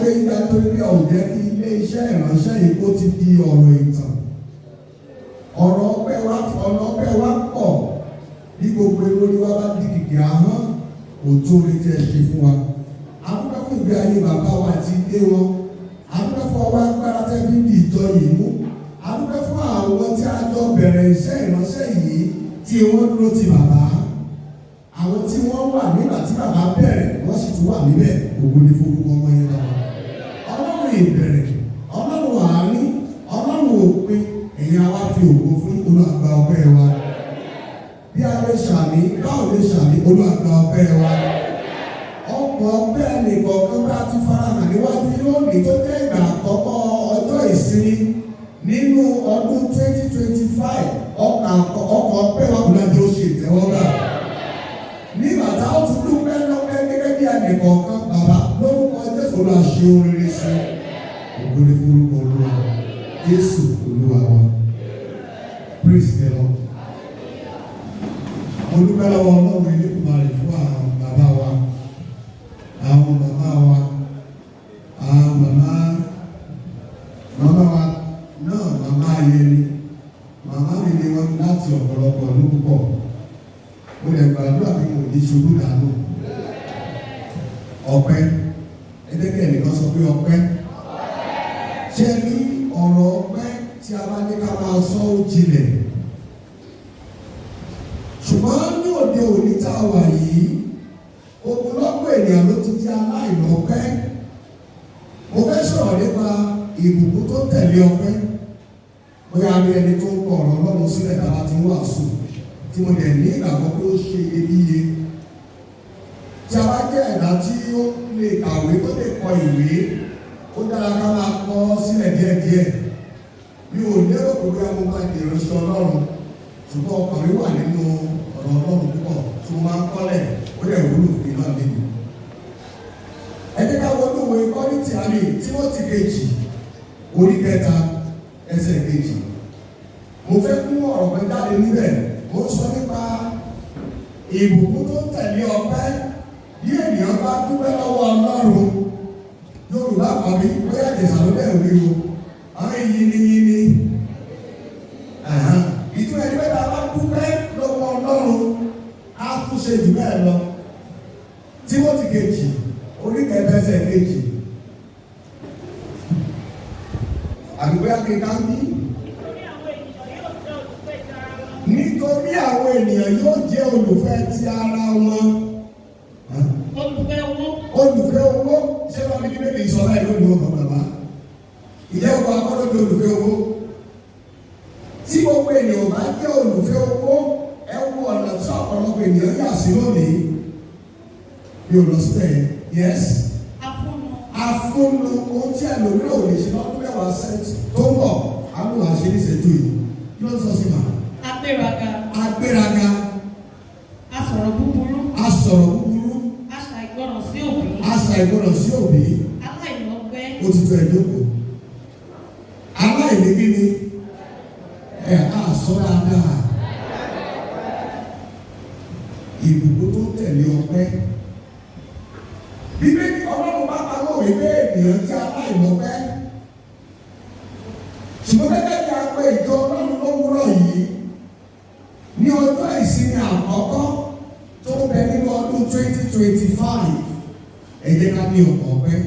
Gbé yíga torí bí ọ̀ jẹ́ kí ilé iṣẹ́ ìránṣẹ́ yìí kó ti di ọ̀rọ̀ ìtàn. Ọ̀rọ̀ ọpẹ́ wa, ọ̀nà ọpẹ́ wa pọ̀. Bí gbogbo ewé wa bá di kìkì ahọ́n, kò tó orí tí ẹ ṣe fún wa. A dúpẹ́ fún ìgbé ayé bàbá wa àti ilé wọn. A dúpẹ́ fún ọwọ́ agbára tẹ́ fi ń di ìjọ yìí mú. A dúpẹ́ fún àwọn tí a jọ bẹ̀rẹ̀ iṣẹ́ ìránṣẹ́ yìí tí wọ́n dúró ti bàbá. Àwọn tí wọ́n wà nígbà tí bàbá bẹ̀rẹ̀, wọ́n sì tún wà níbẹ̀. Ògo ni fún orúkọ ọmọ yẹn lọ́wọ́. Ọlọ́run ìbẹ̀rẹ̀, Ọlọ́run àárín, Ọlọ́run òpin, ẹ̀yin àwa fi ògo fún. Olúwa, gba ọpẹ́ wa. Bí a lè ṣàmì, báwo lè ṣàmì, Olúwa, gba ọpẹ́ wa. Ọkọ̀ ọpẹ́ nìkọ̀ọ̀kan bá ti farahàn níwájú lónìí tó jẹ́ ìgbà àkọ́kọ́ ọjọ́ ìsinmi nínú ọdún 2025, ọkọ̀ ọpẹ́ wa kò lájọ́ ó ṣe ìtẹ́wọ́gbà. Nígbà tá a tún dúpẹ́ lọ́pẹ́ gẹ́gẹ́ bí ẹnìkọ̀ọ̀kan, bàbá, lórúkọ Jésù, Olúwa, ṣe oríire sí. Ògo ni fún orúkọ Olúwa. Jésù Olúwa wa. Praise the Lord. Mo dúpẹ́ lọ́wọ́ Ọlọ́run Elédùmarè fún àwọn bàbá wa, àwọn màmá wa, àwọn màmá màmá wa náà. Màmá ayẹni, màmá mi ni wọ́n láti ọ̀pọ̀lọpọ̀ ọdún púpọ̀. Mo lè gbàdúrà bí mo ní ṣubú dànù. Ọpẹ́, ẹ jẹ́ kí ẹnìkan sọ pé ọpẹ́. Ṣé ní ọ̀rọ̀ ọpẹ́ tí a bá ní ká máa sọ, ó jinlẹ̀, ṣùgbọ́n ní òde òní tá a wà yìí, ogunlọ́gọ̀ ènìyàn ló ti jẹ́ aláìlọ́pẹ́. Mo fẹ́ sọ̀rọ̀ nípa ìbùkún tó tẹ̀lé ọpẹ́. Bóyá a rí ẹni tó ń kọ ọ̀rọ̀ Ọlọ́run sílẹ̀ tá a bá ti ń wàásù, tí mo dẹ̀ ní ìgbàgbọ́ pé ó ṣe iyebíye. Tí a bá jẹ́ ẹ̀dá tí ó lè kàwé, tó lè kọ ìwé, ó dára ká máa kọ sílẹ̀ díẹ̀díẹ̀. Mi ò lérò pé bóyá mo máa di ìránṣẹ́ Ọlọ́run, ṣùgbọ́n ọkàn mi wà nínú ọ̀rọ̀ Ọlọ́run púpọ̀ tí mo máa ń kọ́lẹ̀. Ó dẹ̀ wúlò fún mi náà nínú. Ẹ jẹ́ ká wọnú ìwé Kọ́ríńtì àmì Tímọ́tì kejì, orí kẹta, ẹsẹ̀ kejì. Mo fẹ́ mú ọ̀rọ̀ kan jáde níbẹ̀. Mo ń sọ nípa ìbùkún tó ń tẹ̀lé ọpẹ́. Bí ènìyàn bá dúpẹ́ lọ́wọ́ Ọlọ́run, Yorùbá kan bí bóyá Ìjẹ̀ṣà ló dẹ̀ wí o, àwọn yìnyínyìnyín ìtumọ̀ ẹni pé tá a bá dúpẹ́ lọ́wọ́ Ọlọ́run, á tún ṣe jù bẹ́ẹ̀ lọ. Tímọ́tì kejì, orí kẹta, ẹsẹ̀ kejì, àbí bóyá kí n ká bí. Nítorí àwọn ènìyàn yóò jẹ́ olùfẹ́ ti ara wọn. Olùfẹ́ owó. Olùfẹ́ owó. Ṣé wọ́n fi Bíbélì sọ láì lónìí ọkọ̀ bàbá ìjẹ́ ọkọ̀ akọ́lọ́dọ̀ olùfẹ́ owó? Tí gbogbo ènìyàn bá jẹ́ olùfẹ́ owó, ẹ wo ọ̀nà tí ọ̀pọ̀lọpọ̀ ènìyàn yà sí lónìí. Mi ò lọ síbẹ̀. Yes. Afúnnu. Afúnnu. Ohun tí ẹlòmíràn ò lè ṣe lọ́dún 10 sẹ́ńtì tó ń bọ̀, àwọn àṣẹ níṣẹ́jú yìí. Kí ló ń sọ sí ma? Agbéraga. Agbéraga. Asọ̀rọ̀ búburú. Asọ̀rọ̀ búburú. Aṣàìgbọràn sí òbí. Aṣàìgbọràn sí òbí. Aláìlọ́pẹ́. Ó ti tó, ẹ jókòó. Aláìní kí ni ẹ á sọ dáadáa? Ìbùkún tó tẹ̀lé ọpẹ́. Bíbélì, Ọlọ́run bá pa lóòwe pé ènìyàn jẹ́ aláìlọ́pẹ́, ṣùgbọ́n gẹ́gẹ́ bí a pé ìjọ Ọlọ́run lówùúrọ̀ yìí ní ọjọ́ ìsinmi àkọ́kọ́ tó bẹ nínú ọdún 2025, ẹ jẹ́ ká ní ọkàn ọpẹ́.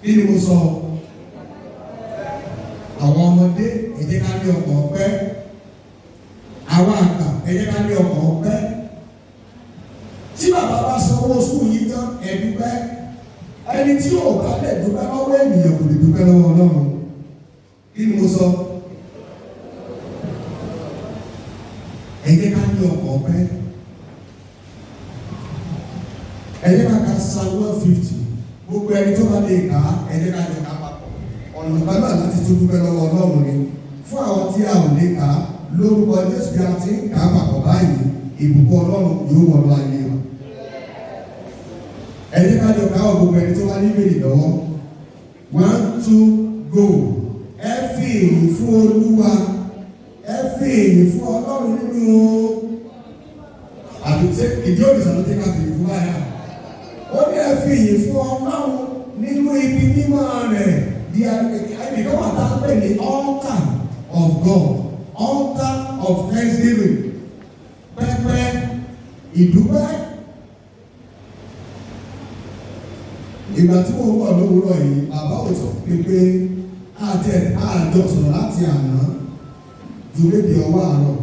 Kí ni mo sọ? Àwọn ọmọdé, ẹ jẹ́ ká ní ọkàn ọpẹ́. Àwọn àgbà, ẹ jẹ́ ká ní ọkàn ọpẹ́. Tí bàbá bá sanwó sùkúù yìí tán, ẹ dúpẹ́. Ẹni tí ò bá lè dúpẹ́ lọ́wọ́ ènìyàn kò lè dúpẹ́ lọ́wọ́ Ọlọ́run. Kí ni mo sọ? Ẹ jẹ́ ká ní ọkàn ọpẹ́. Ẹ jẹ́ ká ka Psalm 150. Gbogbo ẹni tó bá lè kà á, ẹ jẹ́ ká jọ kà á papọ̀. Ọ̀nà kan náà láti tún dúpẹ́ lọ́wọ́ Ọlọ́run ni. Fún àwọn tí a ò lè kà á, lórúkọ Jésù, bí a ti ń kà á papọ̀ báyìí, ìbùkún Ọlọ́run yóò wọnú ayé wa. Ẹ jẹ́ ká jọ kà á. Gbogbo ẹni tó bá ní ìbéèrè lọ́wọ́, one, two, go. Ẹ fi ìyìn fún Olúwa, ẹ fi ìyìn fún Ọlọ́run nínú àbí tí ìdí òrìṣà ló ti ká fi ìyìn fún báyà. Ó ní ẹ fi ìyìn fún Ọlọ́run. Nínú ibi mímọ́ rẹ̀ di ibi kan wà tá a pè ní altar of God, altar of thanksgiving, pẹpẹ ìdúpẹ́. Ìgbà tí mo ń bọ̀ lówùúrọ̀ yìí, bàbá ò sọ fún mi pé àti àjọ sọ̀rọ̀ láti àná ju lébi ọwọ́ àárọ̀.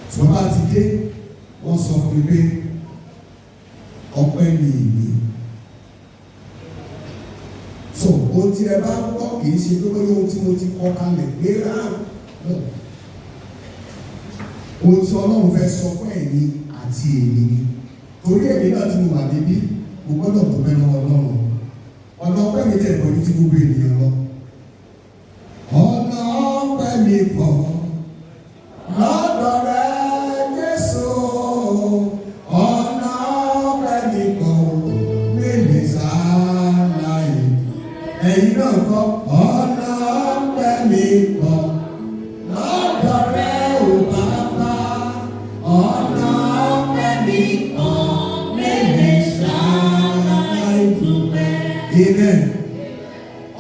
Tí wọ́n bá ti dé, wọ́n sọ fún mi pé ọpẹ́ ni ìní. So ohun tí ẹ bá ń gbọ́ kì í ṣe pé bóyá ohun tí mo ti kọ kalẹ̀ gbé rárá. Ohun tí Ọlọ́run fẹ́ sọ fún ẹ̀yin àti èmi ni. Torí èmi náà tí mo wà níbí, mo gbọ́dọ̀ dúpẹ́ lọ́wọ́ Ọlọ́run. Ọ̀nà ọpẹ́ mi tẹ̀ pọ̀ ní ti gbogbo ènìyàn lọ. Ọ̀nà ọpẹ́ mi pọ̀ lọ́dọ̀ rẹ Jésù. Ọ̀nà ọpẹ́ mi pọ̀ mélòó sáláyé. Ẹ̀yin náà kọ́, ọ̀nà ọpẹ́ mi pọ̀ lọ́dọ̀ rẹ ò bàbá. Ọ̀nà ọpẹ́ mi pọ̀ mélòó sáláyé. Amen.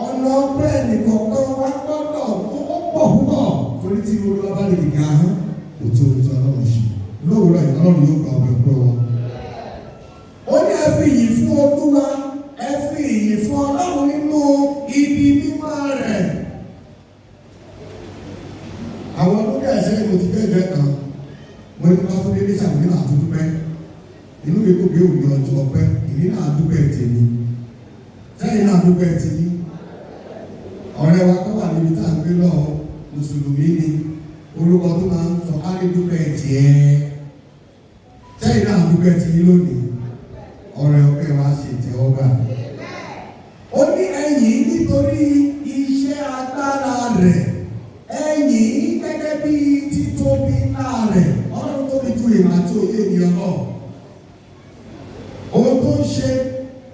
Ọ̀nà ọpẹ́ nìkọ̀ọ̀kan wá gbọ́dọ̀ ó pọ̀ púpọ̀ torí tí Olúwa bá lè gíga hàn kò tó orí tí Ọlọ́run ṣe. Lówùúrọ̀ yìí, Ọlọ́run yóò gba ọbẹ̀ ọpẹ́ wa. Ó ní ẹ fi ìyìn fún Olúwa, ẹ fi ìyìn fún Ọlọ́run nínú ibi mímọ́ rẹ̀. Àwọn ọdún díẹ̀ sẹ́yìn mo ti jẹ́jẹ́ kan, mo ní bá tó délé ṣàmúlò náà tó dúpẹ́. Inú mi kò gbé òní ọjọ́ ọpẹ́, èmi náà dúpẹ́ tèmi. Sẹ́yìn náà dúpẹ́ tèmi. Ọ̀rẹ́ wa kọ́ wà níbi tá à ń gbé lọ, Mùsùlùmí ni, orúkọ tó máa ń sọ á ní dúpẹ́ tiẹ̀. Sẹ́yìn náà dúpẹ́ tiyín lónìí, ọ̀rẹ́ ọpẹ́ wa ṣe ìtẹ́wọ́gbà. Ó ní ẹ̀yìn nítorí iṣẹ́ agbára rẹ̀, ẹ̀yìn gẹ́gẹ́ bí títóbi ńlá rẹ̀. Ọlọ́run tóbi ju ìmọ̀ àti òye ènìyàn lọ. Ohun tó ń ṣe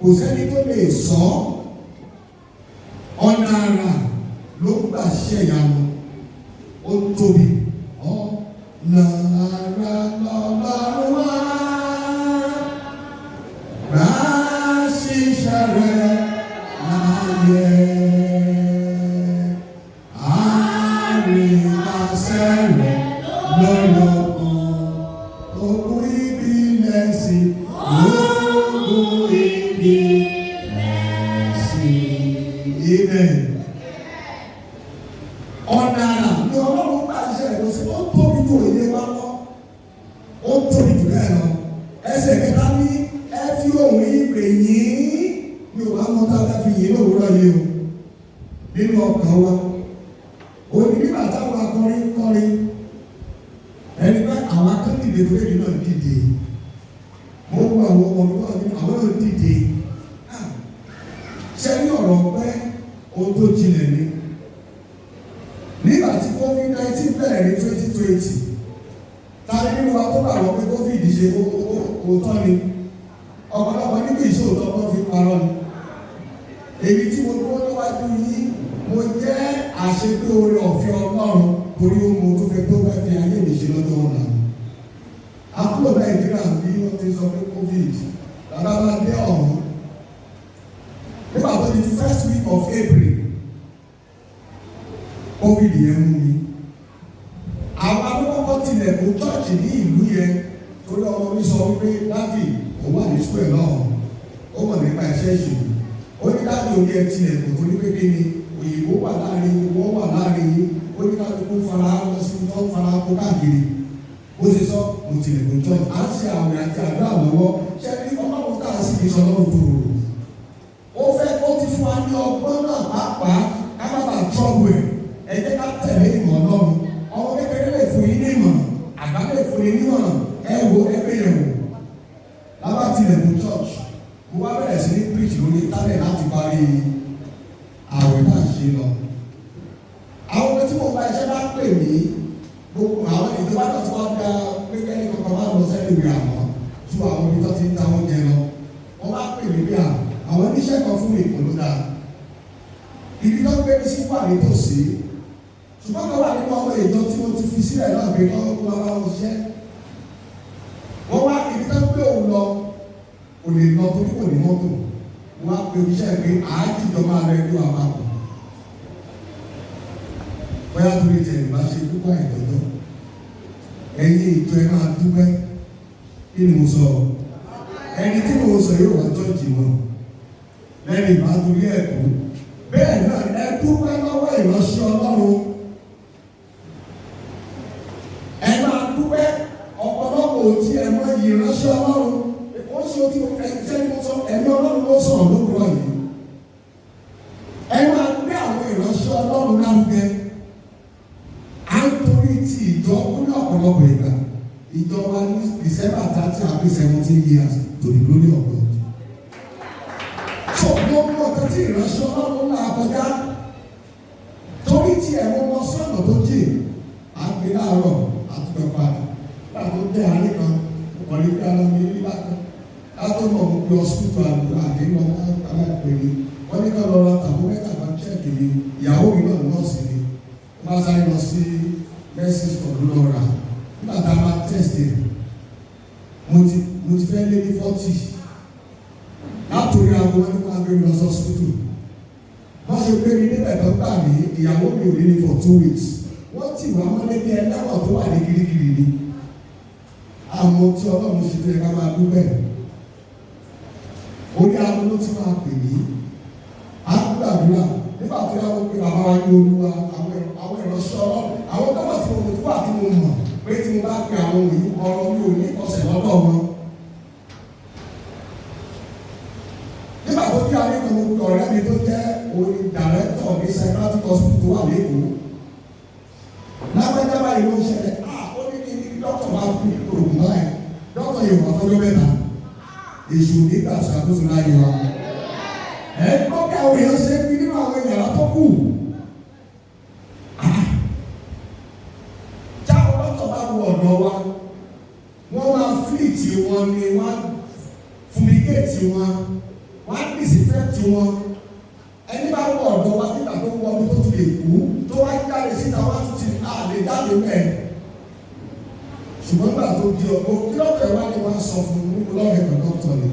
kò sẹ́ni tó lè sọ ọ́. Ọ̀nà àrà ló ń gbà ṣiṣẹ́ ìyanu. Ó tóbi. Ọ̀nà àrà lọ́lọ́run wá. Gbà ṣiṣẹ́ rẹ̀ láàyè. Àrìnàṣẹ́ rẹ̀ lọ́lọ́kan. Ogun ìbílẹ̀ sí. Ogun ìbílẹ̀ sí. Amen. Ọ̀nà àrà ni Ọlọ́run gbà ṣiṣẹ́ rẹ̀ lọ sí. Ó tóbi ju òye wa lọ. Ó tóbi jù bẹ́ẹ̀ lọ. Ẹsẹ̀ kẹta ní ẹ fi ohùn ìpè yín. Mi ò bá mọ tá a bá fi yín lówùúrọ̀ yìí o. Nínú ọkàn wa. Òní nígbà táwọn akọrin kọrin. Ẹni pé àwọn akọ́ndìdè tó lè náà dìde. Mo ń wo àwọn ọmọ mi wà nínú àwọn náà dìde. Ṣé ní ọ̀rọ̀ pẹ́ ohun tó jinlẹ̀ ni? Nígbà tí COVID-19 bẹ̀rẹ̀ ní 2020, ta ni nínú wa tó gbàgbọ́ pé COVID ṣe òótọ́ ni? Ọ̀pọ̀lọpọ̀ níbi ìṣòótọ́ tó fi parọ́ ni. Èmi tí mo dúró níwájú yín, mo jẹ́ àṣepé oore ọ̀fẹ́ Ọlọ́run torí ó mọ tó fẹ́ fi ayé mi ṣe lọ́jọ́ ọ̀la. Àkúrò Nàìjíríà bí wọ́n ti sọ pé COVID, bàbá máa dé ọ̀hún. Nígbà tó di first week of April, COVID yẹn mú mi. Àwọn akọ́kọ́ tilẹ̀kùn chọ́ọ̀chì ní ìlú yẹn torí ọmọ mi sọ wípé dáàdì òun wà ní square náà, ó mọ̀ nípa iṣẹ́ ìṣèlú. Ó ní dáàdì òní ẹ tilẹ̀kùn torí pé kí ni òyìnbó wà láàrin owó wà láàrin yín, ó ní kálukú fara lọ sí tó ń fara kó káàkiri. Ó ti sọ mo tilẹ̀kùn chọ́ọ̀chì, à ń ṣe àwẹ̀ àti àdúrà lọ́wọ́. Ṣé ní Ọlọ́run tá a sì fi sọ lọ́rùn tó rò? Ó fẹ́ kó ti fún wa ní ọgbọ́n náà pàápàá ká má bàa trọ́bù ẹ̀. Ẹ jẹ́ ká tẹ̀lé ìmọ̀ Ọlọ́run. Ọmọ kékeré lè fún yín ní ìmọ̀ràn, àgbà lè fún yín ní ìmọ̀ràn, ẹ wo ẹgbẹ́ yẹn wò. Lábá tilẹ̀kùn church, mo wá bẹ̀rẹ̀ sí ní preach lórí internet láti parí àwẹ̀ tá à ń ṣe lọ. Àwọn ọmọ tí mo bá iṣẹ́ bá pè mí, gbogbo àwọn ìjọba náà tí wọ́n gba pé kẹ́ni kankan máa lọ sẹ́ni ìwé àmọ́ ju àwọn ibi tó ti ń ta oúnjẹ lọ. Wọ́n bá pè mí bí àwọn oníṣẹ́ kan fún mi kò ló dáa. Ibi tó gbé mi sí wà nítòsí. Ṣùgbọ́n kan wà nínú ọmọ ìjọ tí mo ti fi sílẹ̀ náà pé kọ́ ló máa bá wọn ṣiṣẹ́. Wọ́n wá ibi tó gbé òun lọ, kò lè lọ torí kò ní mọ́tò. Wọ́n á pe oníṣẹ́ pé àájìjọ máa rẹ ẹjọ́ àpapọ̀. Bóyá torí tẹ̀ ìbá ṣe púpọ̀ ìtọ́jọ́. Ẹ̀yin ìjọ, ẹ máa dúpẹ́. Kí ni mo sọ? Ẹni tí mo sọ yóò wá church mọ́. Lẹ́nu ìbá torí ẹ̀ kú. Bẹ́ẹ̀ náà, ẹ dúpẹ́ lọ́wọ́ ìránṣẹ́ Ọlọ́run. Ẹ máa dúpẹ́. Ọ̀pọ̀lọpọ̀ tí ẹ mọ ìránṣẹ́ Ọlọ́run. Ó ṣe o tí ẹ jẹ́ ní mo sọ, ẹ̀mí Ọlọ́run ló sọ̀rọ̀ lówùúrọ̀ yìí. Ẹ máa gbé àwọn ìránṣẹ́ Ọlọ́run lárugẹ. À ń torí ti ìjọ kú ní ọ̀pọ̀lọpọ̀ ìgbà. Ìjọ wa ní December 30 àbí 17 years, to the glory of God. So mo mọ nǹkan tí ìránṣẹ́ Ọlọ́run là kọjá. Torí tí ẹ̀ mo mọ sọ́nà tó jìn, à ń gbé láàárọ̀ àtúntò padà. Láti tó dé àárín kan, mo kàn rí pé ara mi rí bákan. Látọ̀ mọ̀, mo gbé hospital àdúrà àdéhùn ọmọ aláìpẹ́ mi. Wọ́n ní ká lọ ra thermometer bá check mi. Ìyàwó mi náà nọ́ọ̀sì ni. Wọ́n bá sáré lọ sí medicine store ló lọ rà. Nígbà tá a máa test ẹ̀, mo ti fẹ́ lé ní 40. Látòrí aago, wọn ní kó máa gbé mi lọ sí hospital. Wọ́n ṣe gbé mi níbẹ̀ tó gbà mí, ìyàwó mi ò rí mi for 2 weeks. Wọ́n tì wá mọ́lé bí ẹlẹ́wọ̀n tó wà ní Kirikiri ni. Àmọ́ tí Ọlọ́run ṣe fẹ́ ká máa dúpẹ́. Orí aago ló ti máa pè mí. À ń gbàdúrà nígbà tí wọ́n pe bàbá wa ní Olúwa, àwọn ìránṣẹ́ Ọlọ́run, àwọn tó wà tí mo wà tí mo mọ̀ pé tí mo bá pe àwọn wòye, ọ̀rọ̀ mi ò ní ọ̀sẹ̀ lọ́dọ̀ wọn. Nígbà tó dé alẹ́ kan, mo pe ọ̀rẹ́ mi tó jẹ́ òní director ní psychiatric hospital tó wà lẹ́kọ̀ọ́. Lágbájá, báyìí ló ń ṣẹlẹ̀. Ah, ó ní kí ní dókítà bá fún mi oògùn báyìí. Dókítà yóò wá fọ́jọ́ 3. Èṣù nígbà ṣàkóso láyé wa. Ẹ gbọ́ bí àwọn èèyàn ṣe ń bí nínú àwọn yàrá tó kù. Ah, táwọn dókítà bá wọ ọ̀dọ̀ wa, wọ́n máa flit wọn ni, wọ́n fumigate wọn, wọ́n á disinfect wọn. Ẹni bá wọ ọ̀dọ̀ wa nígbà tó wọ ọdún tó ti lè kú, tó wá jáde síta, wá tún ti àlè jáde mẹ́ẹ̀. Ṣùgbọ́n nígbà tó di ọ̀pọ̀ kí dókítà wá ní wọ́n sọ fún un lọ́rẹ̀ kan, dókítà ni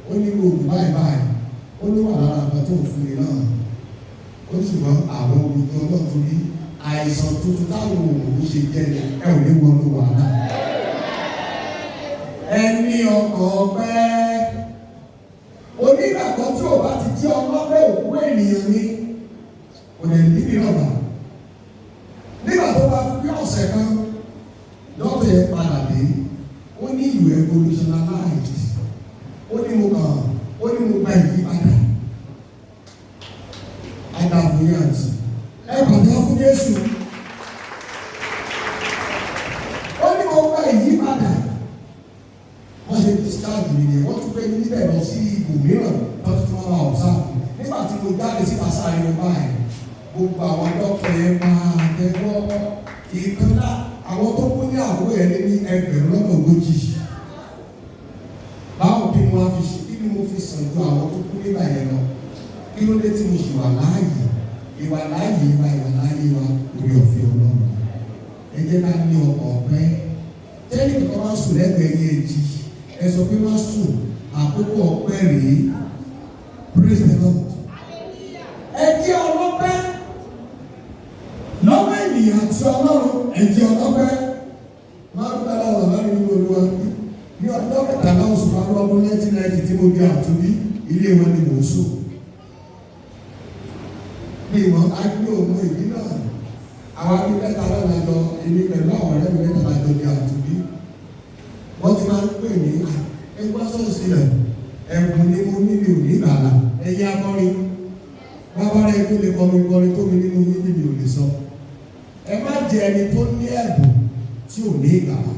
ó ní oògùn báyìí báyìí, ó ní wà lára nǹkan tó ń fún mi náà. Ó ní ṣùgbọ́n àwọn olùkọ́ náà torí àìsàn tuntun táwọn òògùn ṣe jẹ́ ni. Ẹ ò ní wọnú wàhálà. Ẹni ọkàn ọpẹ́, onígbàgbọ́ tí ò bá ti jẹ́ ọlọ́pẹ́, òkú ènìyàn ni, kò lè ní ìrọ̀bà. Nígbà tó bá fi bí ọ̀sẹ̀ kan, dókítà yẹn padà dé. Ó ní, "You evolutionalized." Ó ní mo kàn, ó ní mo gba ìyípadà. Adàfúnyàntì, ẹ pàtẹ́wọ́ fún Jésù. Ó ní mo gba ìyípadà. Wọ́n ṣe discharge mi nìyẹn. Wọ́n tún gbé mi níbẹ̀ lọ sí ibòmíràn tó tún wọ́n máa observe. Nígbà tí mo jáde síta sáré wọn báyìí, gbogbo àwọn dókítà yẹn máa tẹ́wọ́ ìkànnà. Àwọn tó kú ní àkókò yẹn lé ní 40,000. Báwo kí mo wá fi ṣe? Kí ni mo fi sàn ju àwọn tó kú nígbà yẹn lọ? Kí ló dé tí mo ṣì wà láàyè? Ìwà láàyè wa, ìwà láàyè wa, orí ọ̀fẹ́ Ọlọ́run. Ẹ jẹ́ ká ní ọkàn ọpẹ́. Tẹ́lẹ̀ kankan bá sùn lẹ́gbẹ̀ẹ́ yẹn, jí, ẹ sọ pé, "Má sùn, àkókò ọpẹ́ rèé." Praise the Lord. Ẹ jẹ́ ọlọ́pẹ́ lọ́wọ́ ènìyàn àti Ọlọ́run. Ẹ jẹ́ ọlọ́pẹ́. Máa dúpẹ́ lọ́wọ́ bàbá mi nínú Olúwa. Ní ọjọ́ 13 oṣù karùn-ún ọdún 1990 tí mo di àtúnbí, ilé wọn ni mò ń sùn. Bí ìwọ̀n agbé òun ìbí náà, àwọn abí mẹ́ta náà lájọ, èmi pẹ̀lú àwọn ọ̀rẹ́ mi mẹ́ta lájọ di àtúnbí. Wọ́n ti máa ń pè mí, "Ẹgbẹ́ sọ́ọ̀sì rẹ̀." Ẹ̀bùn ni mo ní, mi ò ní ìgbàlà. Ẹ̀yẹ akọrin bàbá rẹ̀ tó lè kọrin kọrin tó mi nínú yín ni mi ò lè sọ. Ẹ má jẹ ẹni tó ní ẹ̀bùn tí ò ní ìgbàlà.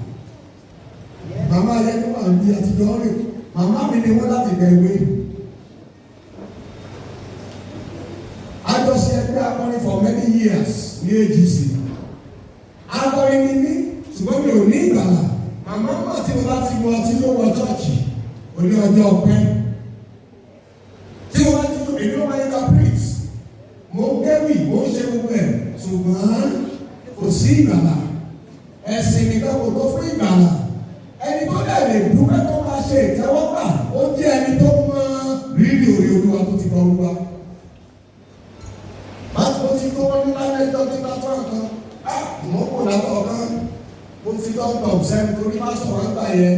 Màmá yẹn tó wà ní àtijọ́ rìn, màmá mi ni wọ́n láti gbẹ ìwé. Àjọṣe ẹgbẹ́ akọrin for many years ní AGC. Akọrin ni mí, ṣùgbọ́n mi ò ní ìgbàlà. Màmá mà tí mo bá ti wọ ọtí ló wọ church òní ọjọ́ ọpẹ́. Tí mo bá ti yọ, èmi ó máa interpret, mo ń kéwì, mo ń ṣe gbogbo ẹ̀, ṣùgbọ́n kò sí ìgbàlà. Ẹ̀sìn nìkan kò tó fún ìgbàlà. Ẹni tó dẹ̀ lè dúpẹ́, tó máa ṣe ìtẹ́wọ́gbà, ó jẹ́ ẹni tó mọ rírì. rírì orí Olúwa tó ti gba Olúwa. Má ti mo ti tó wọn ní lálẹ́ ìjọ tí bá tọ́ ọ̀kan, á ìmọ̀kò látọ̀ ọ̀kan, mo fi tọ́tọ̀ sẹ́ni torí má sọ̀rọ̀ ń gbà yẹn,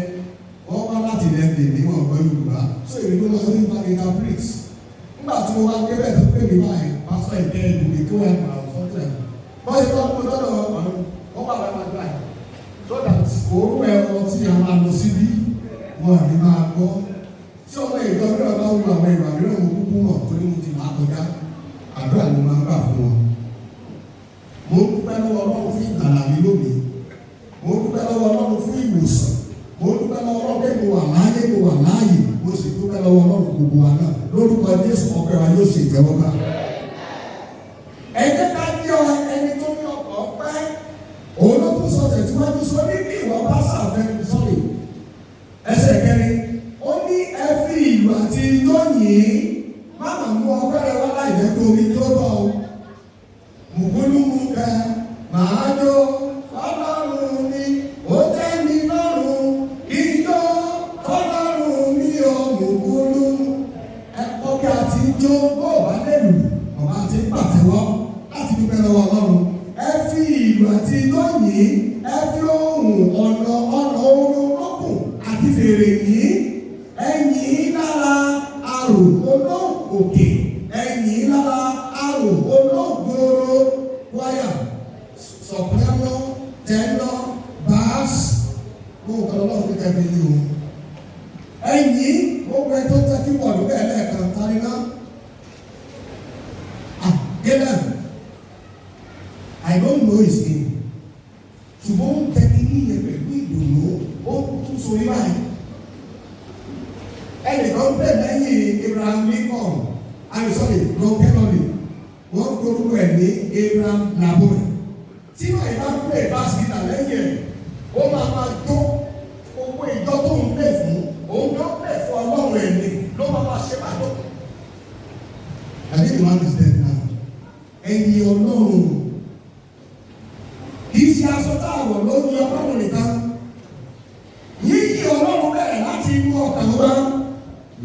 wọ́n wá láti ilẹ̀ tèmi wọn gbọ́ Yorùbá, so èmi ló máa ń fa interpret. Nígbà tí mo wá débẹ̀ tó pè mí báyìí, pásítọ̀ ìkẹ́ ìdùnnú tó wà ní àwọn sọ́tẹ̀. Wọ́n ṣe wọ́n kó lọ́dọ̀ wọ́n wà lára gbà yìí. So that òórùn ẹ̀rọ tí a máa lọ síbí, wọn à ní máa gbọ́. Tí ọmọ ìjọ mìíràn bá wù àwọn ìwà mìíràn, mo kúkú mọ̀ torí mo ti máa kọjá. Àdúrà ni mo máa ń gbà fún wọn. Mo ń dúpẹ́ lọ́wọ́ Ọlọ́run fún ìgbàlà mi lónìí. Mo ń dúpẹ́ lọ́wọ́ Ọlọ́run fún ìwòsàn. Mo ń dúpẹ́ lọ́wọ́ Ọlọ́run pé mo wà láàyè, mo wà láàyè. Mo sì dúpẹ́ lọ́wọ́ Ọlọ́run fún gbogbo wa náà. Lórúkọ Jésù, ọpẹ́ wa yóò ṣe ìtẹ́wọ́gbà. Ẹ jẹ́ ká jẹ́ ẹni tó ní ọkọ̀ ọpẹ́. Òun ló tún sọ tẹ̀síwájú, sọ ní bí ìwọ bá ṣàfẹ́ sọ́rí. Ẹsẹ̀ kẹrin, ó ní ẹ fi ìlù àti ijó yìn. Má mà mú ọpẹ́ rẹ wá láì jẹ́ kó omi tó bọ̀ o. Mùkúlùmùkẹ́ màá jó fọlọ́run mi, ó tẹ́ mi lọ́rùn, ijó fọlọ́run mi ò mùkúlùmù. Ẹ kọ́ bí a ti ń jó, bó o bá lè lù, ọba ti ń pàtẹ́wọ́ láti dúpẹ́ lọ́wọ́ Ọlọ́run. Ẹ fi ìlù àti ijó yìn, ẹ fi ohùn ọ̀nà oró lókùn àti fèrè yìn. Ẹ yìn lára arò olóòkè, ẹ yìn lára arò olóògbòrò. Choir, soprano, tenor, bass, gbogbo kan lọ́wọ́ fi kẹ́mi yìí o. Ẹ yìn gbogbo ẹ tó tẹ́ keyboard bẹ́ẹ̀ lẹ́ẹ̀kan tani náà. Ah, Caleb, I don't know his name. Ṣùgbọ́n ó ń tẹ́ kí ní yẹn pẹ̀lú ìdùnnú, ó tún sórí báyìí. Ẹnìkan bẹ̀ lẹ́yìn Abraham Lincoln, I'm sorry, Ron Kenoly, wọ́n gbórúkọ ẹ̀ ní Abraham Labore. Tí wọ́n yìí bá ń play bass guitar lẹ́yìn ẹ̀, ó máa máa jó owó ìjọ tó ń play fún, òun ló ń play fún Ọlọ́run ẹ̀ ní ló máa máa ṣe máa tó. I think the man is dead now. Ẹ̀yin Ọlọ́run, kì í ṣe aṣọ tá a wọ̀ ló ń yọ Ọlọ́run nìkan. Yíyí Ọlọ́run bẹ̀rẹ̀ láti inú ọkàn wa,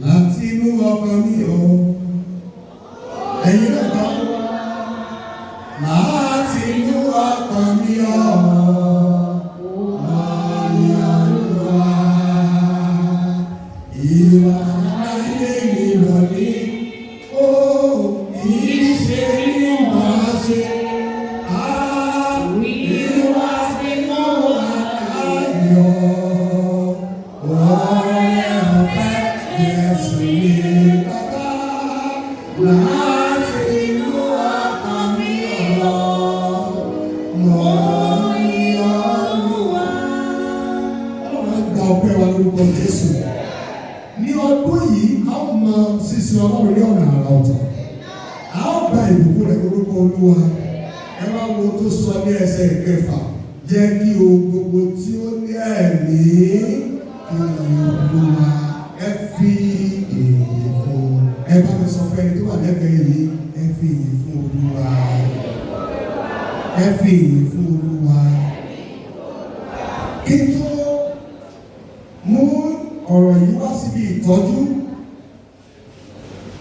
láti inú ọkàn mi o. Ẹ̀yin náà kọ́, láti inú ọkàn mi o. Olúwa, ìwà ayé mi lọ ní ó ìṣe ní màá ṣe. Ìwà tí mo wà láyọ̀, ọ̀rẹ́ ọ̀fẹ́ Jésù ní bàbá, láti inú ọkàn mi lọ, mo yìn Olúwa. Ọlọ́run á gba ọpẹ́ wa lórúkọ Jésù. Ní ọdún yìí, a ó mọ sísin Ọlọ́run ní ọ̀nà àrà ọ̀tọ̀. A ó gba ìbùkún rẹ̀ lórúkọ Olúwa. Ẹ wá wo tó sọ ní ẹsẹ̀ ìkẹfà: jẹ́ kí ohun gbogbo tí ó ní ẹ̀mí kí ó yin Olúwa. Ẹ fi ìyìn fún. Ẹ bá mi sọ fún ẹni tó wà lẹ́gbẹ̀ẹ́ yìí, ẹ fi ìyìn fún Olúwa. Ẹ fi ìyìn fún Olúwa. Kí n tó mú ọ̀rọ̀ yìí wá síbi ìtọ́jú,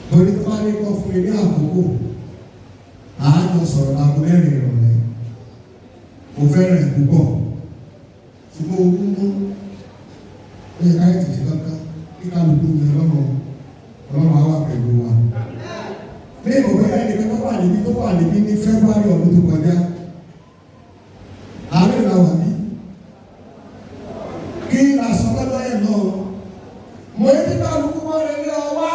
torí tó bá ní kọ́ fún mi ní àkókò, àájọ sọ̀rọ̀ láago 4 ìrọ̀lẹ́. Mo fẹ́ràn ẹ̀ púpọ̀, ṣùgbọ́n ogún mú ó yẹ ká ètò ṣe kankan kí kálukú yẹn lọ́rọ̀. Ọlọ́run á wà pẹ̀lú wa. Ní ìmọ̀ bóyá ẹnìkan tó wà níbí ní February ọdún tó kọjá, àárín ìlà wà bí kí la sọ lọ́jọ́ yẹn lọ. Mo ní kálukú wọ́n rẹ̀ ní ọwá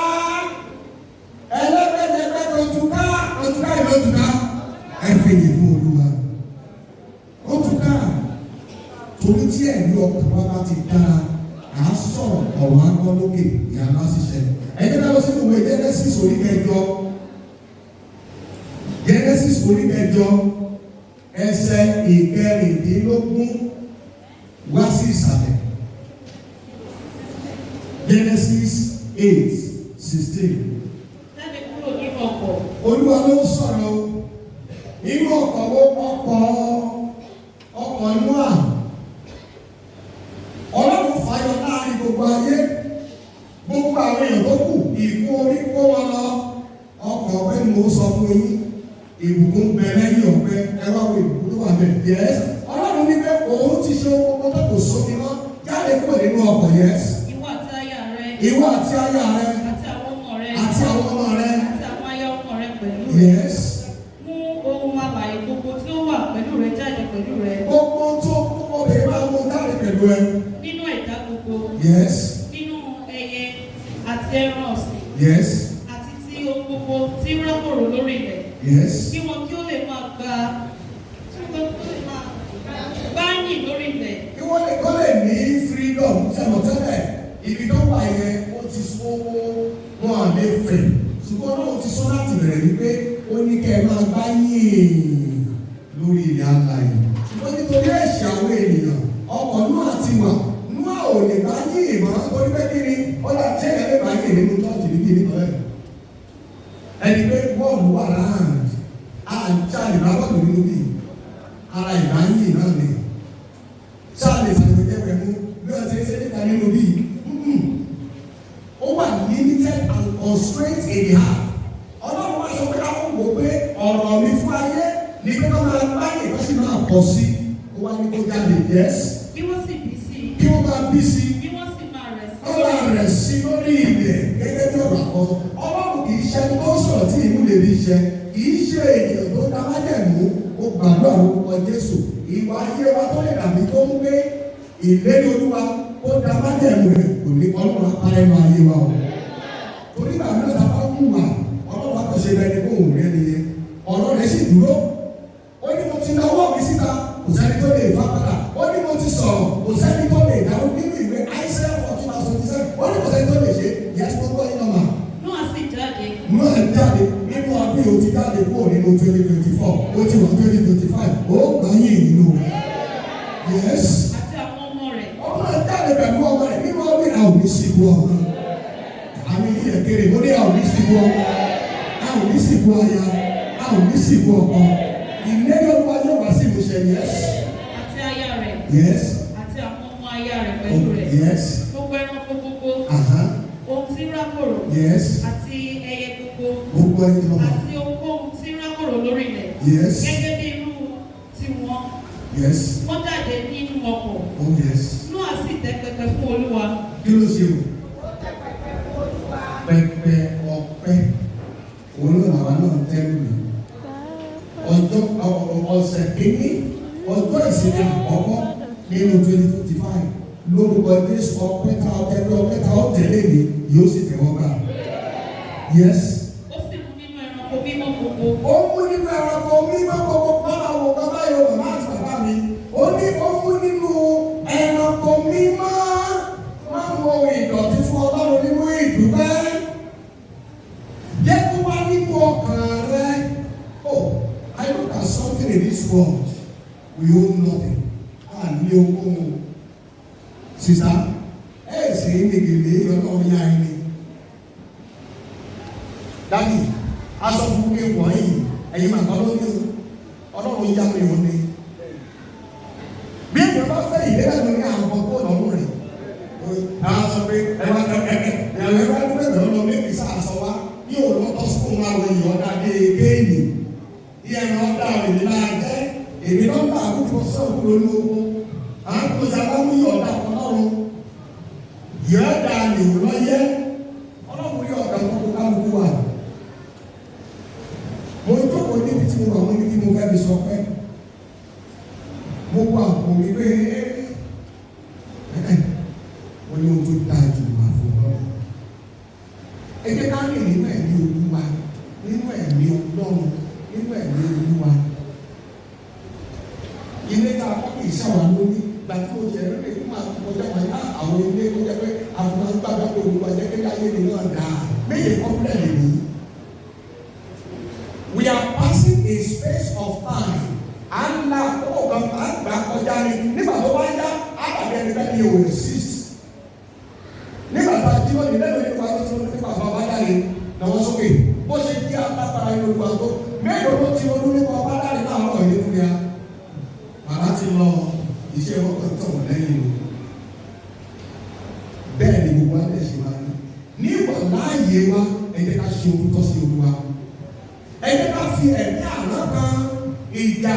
ẹlẹ́gbẹ̀jẹ̀gbẹ̀ òtúká òtúká ìlú òtúká. Ẹ fi ìyìn fún Olúwa. Òtúká, torí tí ẹ̀rí ọkàn wa bá ti dára, à á sọ̀rọ̀, ọ̀rọ̀ á gbọ́ lókè, ìyanu á sì ṣẹlẹ̀. Ẹni bá lọ sínú ìwé Genesis orí 8, Genesis orí 8, ẹsẹ̀ 16 wá sí ìsàlẹ̀. Genesis 8:16. Jáde kúrò nínú ọkọ̀. Olúwa ló ń sọ̀rọ̀ o. Inú ọkọ̀ wo? Ọkọ̀ Nóà. Ọlọ́run fàyọ láàrin gbogbo ayé, gbogbo àwọn èèyàn tó kù ìkún orí kó. Ìbùkún bẹ lẹ́yìn ọpẹ́. Ẹ wá wo ìbùkún tó wà bẹ́ẹ̀. Yes, Ọlọ́run ní pé òun ti ṣe ohun gbogbo tó kò sómi mọ́. Jáde kúrò nínú ọkọ̀. Yes. Ìwọ àti aya rẹ. Ìwọ àti aya rẹ. Àti àwọn ọmọ rẹ. Àti àwọn ọmọ rẹ. Àti àwọn aya ọmọ rẹ pẹ̀lú rẹ. Yes. Mú ohun alààyè gbogbo tí ó wà pẹ̀lú rẹ jáde pẹ̀lú rẹ. Gbogbo tó gbogbo lè máa mú jáde pẹ̀lú ẹ. Nínú ẹ̀dá gbogbo. Yes. Nínú ẹyẹ àti ẹran ọ̀sìn. Yes. Àti ti ohun gbogbo tí ń rákòrò lórí ilẹ̀. Yes. Kí wọn kí ó lè máa gba kí wọn kí ó lè máa gbáyìn lórí ilẹ̀. Kí wọ́n lè kọ́ lè ní freedom sẹ́nu tẹ́lẹ̀, ibi tó wà yẹn ó ti sún wọn à lè fẹ̀, ṣùgbọ́n náà ó ti sọ láti bẹ̀rẹ̀ wípé ó ní kẹ́ ẹ máa gbá yìn lórí ilẹ̀ alààyè, ṣùgbọ́n nítorí ẹ̀ṣẹ̀ àwọn ènìyàn, ọkọ̀ Nóà ti wà, Nóà ò lè gbá yìn mọ́, torí pé kí ni ó dà tí ẹ̀yà lè gbá yìn nínú church níbí nípa ẹ̀ ẹni pé bọ́ọ̀lù wà round àjà ìbá bọ́ọ̀lù nínú bíi ara ìbá yìn náà ni sáà lè ṣàgbéjẹ́ pẹ̀lú bí wọ́n ṣe ń ṣe níta nínú bíi. Ó wà limited and constraint in the heart. Ọlọ́run wá sọ pé káwọn wò pé ọ̀rọ̀ mi fún ayé ní pé kọ́ máa gbáyè kó sì máa pọ̀ sí. Ó wá ní kó jáde. Yes. Kí wọ́n sì bí sí i. Kí wọ́n máa bí sí. Kí wọ́n sì máa rẹ̀ sí. Kó máa rẹ̀ sí lórí ilẹ̀ gẹ́gẹ́ bí ọ̀rọ̀ àkọ́sọ. Ọlọ́run kì í ṣe ẹni tó ń sọ̀rọ̀ tí ìmú lè rí iṣẹ́, kì í ṣe ènìyàn tó dá májẹ̀mú. Ó gbàdúrà lórúkọ Jésù, ìwà ayé wa tó lè dàbí tó ń gbé ìlérí Olúwa ó dá májẹ̀mú rẹ̀ kò ní, Ọlọ́run apárẹ́ máa yé wa o. Torí ìgbà mìíràn tá a bá ń wà, Ọlọ́run akọ̀ṣe bẹ́ẹ̀ ni kóhùn rẹ̀ nìyẹn, ọ̀rọ̀ rẹ̀ sì dúró. Ó ní mo ti nawọ́ mi síta, kò sẹ́ni tó lè fà padà. Ó ní mo ti sọ̀rọ̀, kò sẹ́ni tó lè dáhùn. Nínú ìwé Isaiah 14 verse 27, ó ní kò sẹ́ni tó lè ṣe. Yes, mo gbọ́ yín lọ́mà. Nóà sì jáde. Nóà jáde nínú ọdún yìí. Ó ti jáde kúrò nínú 2024, ó ti wà 2025, ó gbà yín nínú. Yes. Àti àwọn ọmọ rẹ̀. Ọmọ jáde pẹ̀lú ọmọ rẹ̀ nínú ọdún yìí. Àwọn oníṣìkú ọmọ àmì yìí kéré. Mo ní àwọn oníṣìkú ọmọ, àwọn oníṣìkú aya, àwọn oníṣìkú ọkọ. Ìlérí Olúwa yóò wá sí ìmúṣẹ. Yes. Àti aya rẹ̀. Yes. Àti àwọn ọmọ aya rẹ̀ pẹ̀lú rẹ̀. Yes. Gbogbo ẹranko gbogbo. Ohun tí ń rákòrò. Yes. Àti ẹyẹ gbogbo. Gbogbo ẹni lọ́mọ. Àti ohunkóhun tí ń rákòrò lórí ilẹ̀. Yes. Gẹ́gẹ́ bí irú tiwọn. Yes. Wọ́n jáde nínú ọkọ̀. Oh yes. Nóà sì tẹ́ pẹpẹ fún Olúwa. Kí ló ṣe o? Pẹpẹ ọpẹ́ òun náà làwa náà ń tẹ́lú mi. Ọjọ́ ọ̀sẹ̀ kìíní, ọjọ́ ìsinmi àkọ́kọ́ nínú 2025, lórúkọ Jésù, ọpẹ́ tá ọ tẹ́lẹ̀, ọpẹ́ tá ọ tẹ́lẹ̀ mi yóò sì tẹ̀wọ́ gbà. Yes. Ó sì mú nínú ẹranko mímọ́ gbogbo. Ó mú nínú ẹranko mímọ́ gbogbo. Báwa wo bàbá yóò, bàbá àti bàbá mi. Ó ní ó mú nínú ẹranko mímọ́. Máa mú ohun ìdọ̀tí fún Ọlọ́run nínú ìdúpẹ́. Jẹ́ kó wá nínú ọkàn rẹ. Oh, I look at something in this world. We own nothing. A ní owó sísá ẹ̀ sì ń nìgèlè. Ọlọ́run yá ẹni. Daddy, aṣọ fún mi wọ̀nyí, ẹ̀yin màmá ló ní o, Ọlọ́run yá mi ò ní. Bí èèyàn bá fẹ́ ìlera lórí àwọn ọkọ̀ lọ́rùn rẹ̀, àwọn sọ pé ẹ wá ẹ ẹ ẹ ẹ wá dúró ẹgbẹ̀rún lọ méjì sá aṣọ wa ní òun lọ́tọ́ sùkúl máa wọ ìyọ̀ ọ̀dà dé kéènì bí ẹran ọ̀dà èmi máa jẹ́ èmi nọ́mbà àkókò sọ̀rọ̀ lórí owó àwọn kò sábà mú ìyọ̀ ọ̀dà Ọlọ́run yọ̀ ọ̀dà nìwò lọ́yẹ́. Ọlọ́run yọ̀ ọ̀dà kókó kálukú wa. Mo jókòó níbi tí mo wà, mo ní kí mo fẹ́ fi sọ pé mo wọ àpò mi pé mo ní ohun tó dáa jù wà fún Ọlọ́run. Ẹ jẹ́ ká rìn nínú ẹ̀mí Olúwa, nínú ẹ̀mí Ọlọ́run, nínú ẹ̀mí Olúwa. Ilé tá a kọ́ kì í ṣàwà lóní gbà tí mo jẹ́ rẹ̀ kó máa kọjá wà ní àwọn ilé tó jẹ́ pé àfúrásì gbàgbọ́ pé Olúwa jẹ́ pé káyé ni náà dáa méje kọ́pẹ́lẹ̀ lè ní. We are passing a space of time. À ń la àkókò kan, à ń gbà kọjá ni. Nígbà tó bá yá, á dàbí ẹni bẹ́ẹ̀ ni ò exist. Nígbà tá a jí lónìí lẹ́nu nípa tó ti ronú nípa ọba dáre lọ́wọ́ sókè. Bó ṣe jẹ́ alágbára inú Olúwa tó, mélòó ló ti ronú nípa ọba dáre láàárọ̀ yìí nínú ya? Bàbá ti lọ, iṣẹ́ wọn kan tọ̀ wọ́n lẹ́yìn o. Bẹ́ẹ̀ ni gbogbo alẹ́ ṣe máa ní. Ní ìwà láàyè wa, ẹ jẹ́ ká ṣe ohun tó tọ́ sí Olúwa. Ẹni bá fi ẹ̀mí àná kan ìjà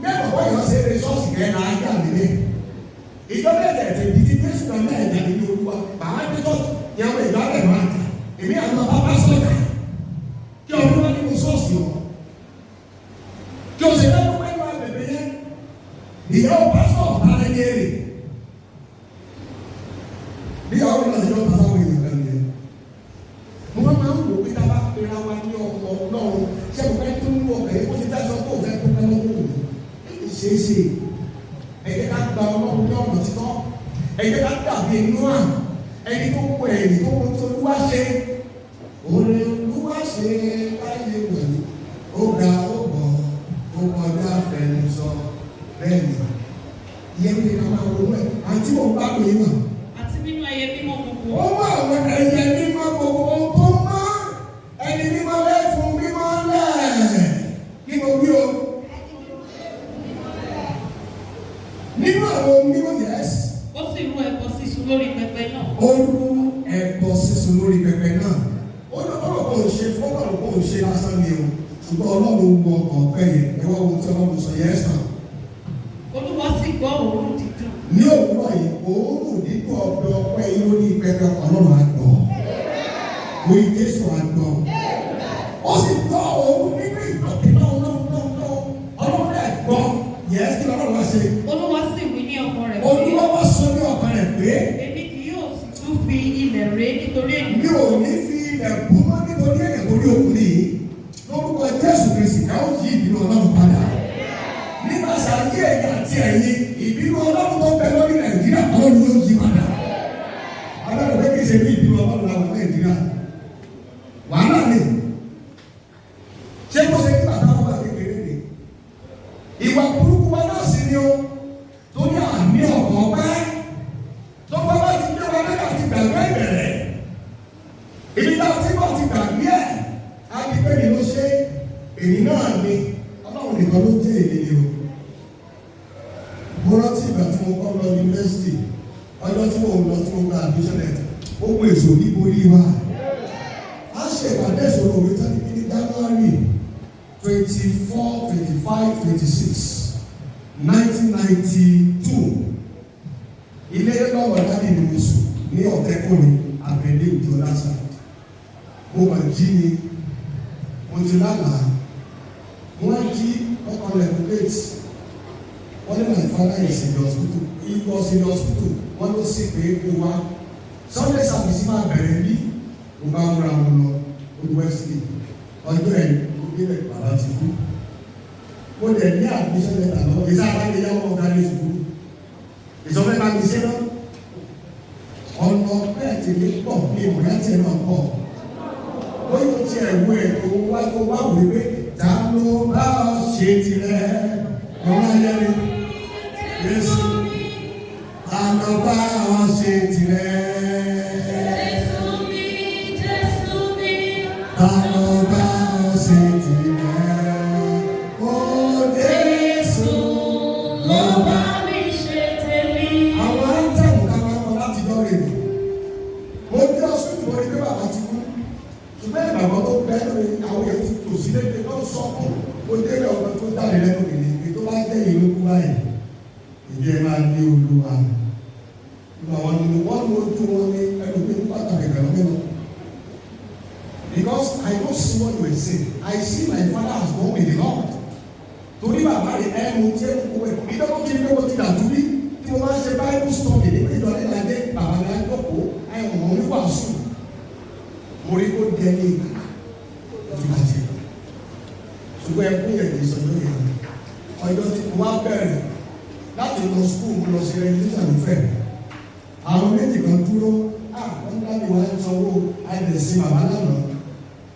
mẹ́wàá wọ́n ṣe eré ṣọ́ọ̀ṣì kẹ́ náà jà nílé. Ìjọba ẹ̀jẹ̀ tẹ̀ di ti Jésù náà náà ẹ̀jà nínú Olúwa. Màá dé tọ́ ìyàwó ìgbà rẹ̀ máa jà. Èmi àwọn bàbá sọ̀tà. Kí ọdún wá nínú ṣọ́ọ̀ṣì ọ̀. Kí o sì lẹ́nu pẹ́lú àgbègbè yẹn. Ìyàwó pásítọ̀ ọ̀tá rẹ̀ ní èrè. Bí àwọn ìlànà ìjọba sáwọn èèyàn kan nìyẹn. Mo máa ń wò pé tá a bá pera wa ní ọmọ Ọlọ́run, ṣé mo fẹ́ tún wọ ọ̀bẹ ó ti dájọ́ kó o fẹ́ kó pẹ́ lọ́wọ́ òní. Èyí ṣeé ṣe. Ẹ jẹ́ ká gba Ọlọ́run ní ọ̀nà títọ́. Ẹ jẹ́ ká dàbí Nóà, ẹni tó kọ ẹ̀yìn tó kọ tó Olúwa ṣe. Oore Olúwa ṣe láyé wọ̀nyí. Ó ga ó bọ̀, ó kọjá fẹnu sọ. Bẹ́ẹ̀ ni, ìyẹn ní ká máa ronú ẹ̀. Àǹtí mò ń bá lóye mà. Àti nínú ẹyẹ mímọ́ gbogbo. Ó mú àwọn ẹyẹ mímọ́ gbogbo ohun tó mọ́, ẹni mímọ́ lẹ́fun mímọ́ lẹ̀. Kí mo wí o? Nínú àwọn ohun mímọ́, yes. Ó sì rú ẹbọ sísun lórí pẹpẹ náà. Ó rú ẹbọ sísun lórí pẹpẹ náà. Ó ní ọ̀rọ̀ kò ń ṣe fún ọ̀rọ̀ kò ń ṣe lásán ni o. Ṣùgbọ́n Ọlọ́run wo ọkàn ọpẹ́ yẹn. Ẹ wá wo tí Ọlọ́run sọ, yes náà. Olúwa sì gbọ́ òórùn dídùn. Ní òwúrọ̀ yìí, òórùn dídùn ọbẹ̀ ọpẹ́ yìí lórí pẹpẹ, Ọlọ́run á gbọ́. Orí Jésù á gbọ́. Ó sì gbọ́ òórùn nínú ìdọ̀tí náà náà náà. Ọlọ́run rẹ̀ gbọ́. Yes, kí lọ́lọ́run wá ṣe? Olúwa sì wí ní ọkàn rẹ̀ pé, Olúwa wá sọ ní ọkàn rẹ̀ pé, Èmi kì yóò sì tún fi ilẹ̀ ré nítorí ènìyàn. Mi ò ní fi ilẹ̀ bú mọ́ nítorí èèyàn torí òkú nìyí. Lórúkọ Jésù Kristi, ká ó yí ìbínú Ọlọ́run padà. Nípasẹ̀ ayé ẹ̀yà àti ẹ̀yin, ìbínú Ọlọ́run tó bẹ lórí Nàìjíríà, Ọlọ́run yóò yí padà. Ọlọ́run pé kì í ṣe bí ìbínú Ọlọ́run làwọn Nàìjíríà. Wàhálà ni. Ṣé kó ṣe kí bàbá wọn bá kékeré ni? Ìwà burúkú wa náà sì ni o. Torí àmì ọ̀pọ̀ ọpẹ́. Tó bá bá ti gbé wa nígbà tí gbàgbé ìbẹ̀rẹ̀. Ibi tá a ti bọ̀ ti gbàgbé ẹ̀. Á di pé mi ló ṣe, èmi náà ni. Ọlọ́run nìkan ló jẹ́ èmi ni o. Mo rántí ìgbà tí mo kọ́ lọ yunifásitì, ọjọ́ tí mo lọ tí mo gba admission letter, ó mú èso ní borí wa. A ṣe ìpàdé ìṣòro òwe tán ní January 24, 25, 26, 1992. Ilé lọ́wọ́ daddy ni mo sùn ní Ọ̀tẹ́kùnrin Àbẹ̀lé Òjò lásà. Mo mà jí ni, mo ti lálàá. Mo wá jí ọkọ̀ lẹ́kùn gate. Wọ́n ní my father is in the hospital. He was in the hospital. Wọ́n ló sì pé kó wá. Sunday service máa bẹ̀rẹ̀ bí mo bá múra wọn lọ Old Wesley. Ọjọ́ ẹ̀ ló débẹ̀, bàbá ti kú. Mo dẹ̀ ní admission letter lọ́wọ́. Ìsá àbáyé yá wọn kárí sùkúrù. Ìsọfẹ́ bá mi ṣe náà. Ọ̀nà bẹ́ẹ̀ ti lè pọ̀ ní ìmọ̀lá tiẹ̀ náà pọ̀. Bóyá o tiẹ̀ wo ẹ̀ tó wá tó wá wò pé ta ló bá ọ ṣe tirẹ̀ ọmọ ayẹyẹ Jésù, ta ló bá ọ ṣe tirẹ̀, ta ló bá ọ ṣe tirẹ̀, ó Jésù ló bá. Àwọn anthem ká máa ń kọ láti dọ́rẹ̀ mi. Mo dé hospital, mo rí pé bàbá ti kú. Ṣùgbọ́n ìgbàgbọ́ tó bẹ́ẹ̀ lórí àwọn èèyàn ti tò sí lédè ló sọ́kùn. Mo délé ọmọ tó jáde lẹ́nu mi ní ibi tó bá jẹ́ ìlú kú báyìí. Ìjẹ́ máa ní Olúwa. Ìgbà wọn ni wọ́n mú ojú wọn ní ẹlòmíì pàtàkì pẹ̀lú mímọ́. Because I don't see what you will say. I see my father has gone with the Lord. Torí bàbá rẹ̀ ẹnu tí ẹ kú ẹ̀ ìdánwò tí mo ti dàtú bí tí mo máa ń ṣe Bible study nípa ìjọ nílàdé bàbá mi á jókòó ẹ̀wọ̀n oníwàásù. Mo rí kó di ẹni ìgbà tó bá ti lọ. Ṣùgbọ́n ẹkún yẹn kì í sọjọ́ yẹn. Ọjọ́ tí mo wá bẹ̀rẹ̀ láti lọ school, mo lọ sí registration lófẹ̀. Àwọn méjì kan dúró, wọ́n ní láti wá sanwó àìlèsí bàbá lánàá.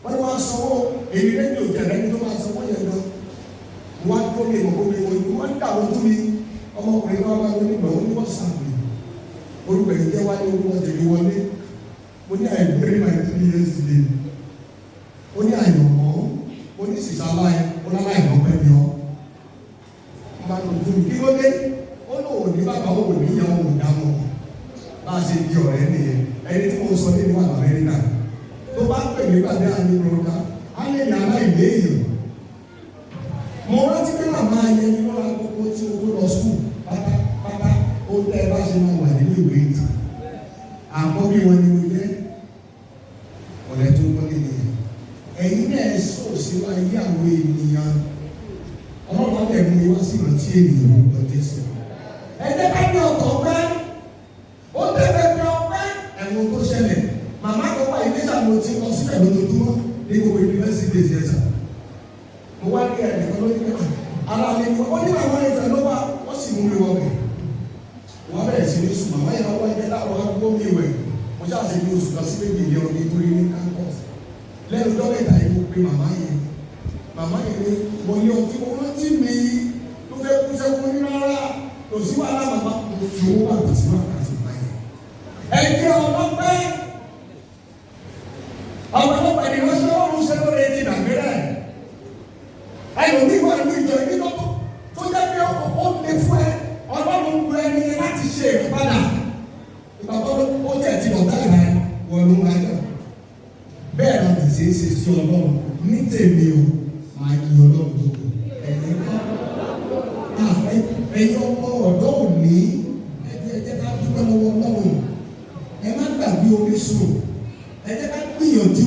Wọ́n ní wá sanwó, èmi lẹ́yìn òjò ẹ̀rẹ́ni tó máa sanwó yẹn gan. Wọ́n á tó mi ìmọ̀ gbogbo ìwọ̀n ìwọ̀n ń dà ojú mi. Ọmọkùnrin wa wá ní ìgbà ó ní wọ́n sàmì. Orúkọ yìí jẹ́ wáyé orúkọ tèmi wọlé. Mo ní I bury my three yesterday. Ó ní àyànmọ́, ó ní sísá láyé, ó láláì mọ́ pẹ́ ni ọ́. Mo máa ń lò fún mi. Kí ló dé? Ó lò ó ní bàbá òun ní ìyá òun dá mọ́. Bá a ṣe di ọ̀rẹ́ nìyẹn. Ẹni tí mo sọ ní ìwà Amẹ́ríkà. Tó bá pè mí gbàdé àní broda, á ní èèyàn aláìléèyàn. Mo rántí pé màmá ayẹni lọ́la gbogbo tí o tó lọ school pátápátá, ó tẹ́ ẹ bá ṣe máa wà nínú ìwé ìtàn. Àkọ́bí wọn ni mo jẹ́. Ọ̀rẹ́ tó ń kọ́lé nìyẹn. Ẹ̀yin náà ẹ sọ sínú ayé àwọn ènìyàn. Ọlọ́run á lẹ̀ mú mi wá sí ìrántí ènìyàn lórúkọ Jésù. Ẹ jẹ́ ká ní ọkọ̀ ọpẹ́. Ó tẹ́ pẹpẹ ọpẹ́. Ẹ̀wọ̀n tó ṣẹlẹ̀. Màmá kan wà ilé ìsàmù tí lọ síbẹ̀ lójoojúmọ́ ní gbogbo yunifásitì days yẹn sà. Mo wá ní ẹnìkan ló ní pé ara mi ni ó ní àwọn ìfẹ́ ló wà, wọ́n sì mú mi wọbẹ̀. Wọ́n bẹ̀rẹ̀ sí ní sùn, màmá yẹn wọ́n ẹgbẹ́ láàrọ̀ agbó mi wẹ̀. Mo ṣáà ṣe bí oṣù kan sí méjì ní ọdún nítorí ní campus. Lẹ́nu dọ́kítà yìí, mo pe màmá yẹn. Màmá yẹn ní mo ní ohun tí mo rántí mi ló fẹ́ kú sẹ́kún ní rárá. Kò sí wàhálà màmá, mo fi owó bàtà sínú àkáǹtì màmá yẹn. Ẹ jẹ́ ọlọ́pẹ́. Ọ̀pọ̀lọpọ̀ ènìyàn ṣe ọ̀run ṣe lóore ti dàgbére. Ẹlòmíì wà ní ìjọ ìbí lọ́tọ̀ tó jẹ́ pé ó lè fún ẹ, Ọlọ́run lu ẹni yẹn láti ṣe ìràpadà. Ìgbà tó ó tẹ̀ ti lọ̀tá rẹ̀ wọ́n ló ń rájà. Bẹ́ẹ̀ la bẹ̀ ṣe é ṣe sí Ọlọ́run. Ní tèmi o, máa yin Ọlọ́run gbogbo. Ẹ̀yin kọ́. Ẹ̀yin ọmọ ọ̀dọ́ òní, ẹ jẹ́ ká dúpẹ́ lọ́wọ́ Ọlọ́run. Ẹ má gbàgbé orísun. Ẹ jẹ́ ká gbìyànjú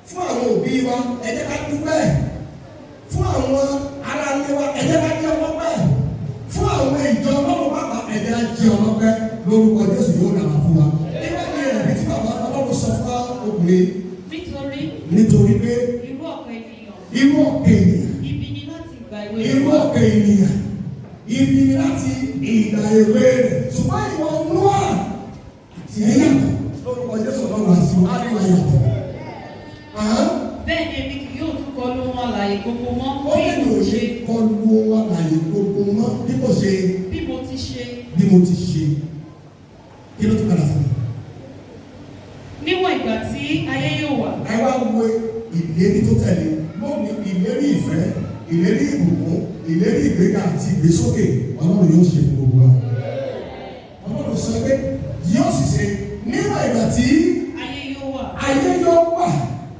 fún àwọn òbí wa. Ẹ jẹ́ ká dúpẹ́ fún àwọn ará ilé wa. Ẹ jẹ́ ká jẹ́ ọlọ́pẹ́ fún àwọn ìjọ Ọlọ́run pàpà. Ẹ jẹ́ ká jẹ́ ọlọ́pẹ́ lórúkọ Jésù, yóò dára fún wa. Nígbà tí ẹ̀rí tí bàbá Ọlọ́run sọ fún ọkùnrin. Nítorí Nítorí pé irú ọ̀pọ̀ ènìyàn irú ọ̀pẹ̀ ènìyàn ibi ni láti ìgbà èwe irú ọ̀pẹ̀ ènìyàn ibi ni láti ìgbà èwe rẹ̀, ṣùgbọ́n ìwọ Nóà tí ẹ yàtọ̀. Lórúkọ Jésù, Ọlọ́run àti àríwá yàtọ̀. Bẹ́ẹ̀ ni èmi kì yóò tún kọlu ohun alààyè gbogbo mọ́ Ó bí lè mo lò ṣe ṣe kọlu ohun alààyè gbogbo mọ́ bí kò ṣe bí mo ti ṣe. Bí mo ti ṣe. Kí ló tún padà fún mi? Níwọ̀n ìgbà tí ayé yóò wà. Ẹ wá wo ìlérí tó tẹ̀lé lónìí: ìlérí ìfẹ́, ìlérí ìbùkún, ìlérí ìgbéga àti ìgbésókè, Ọlọ́run yóò ṣe fún gbogbo wa. Ọlọ́run sọ pé yóò sì ṣe níwọ̀n ìgbà tí Ayé yóò wà. Ayé yóò wà.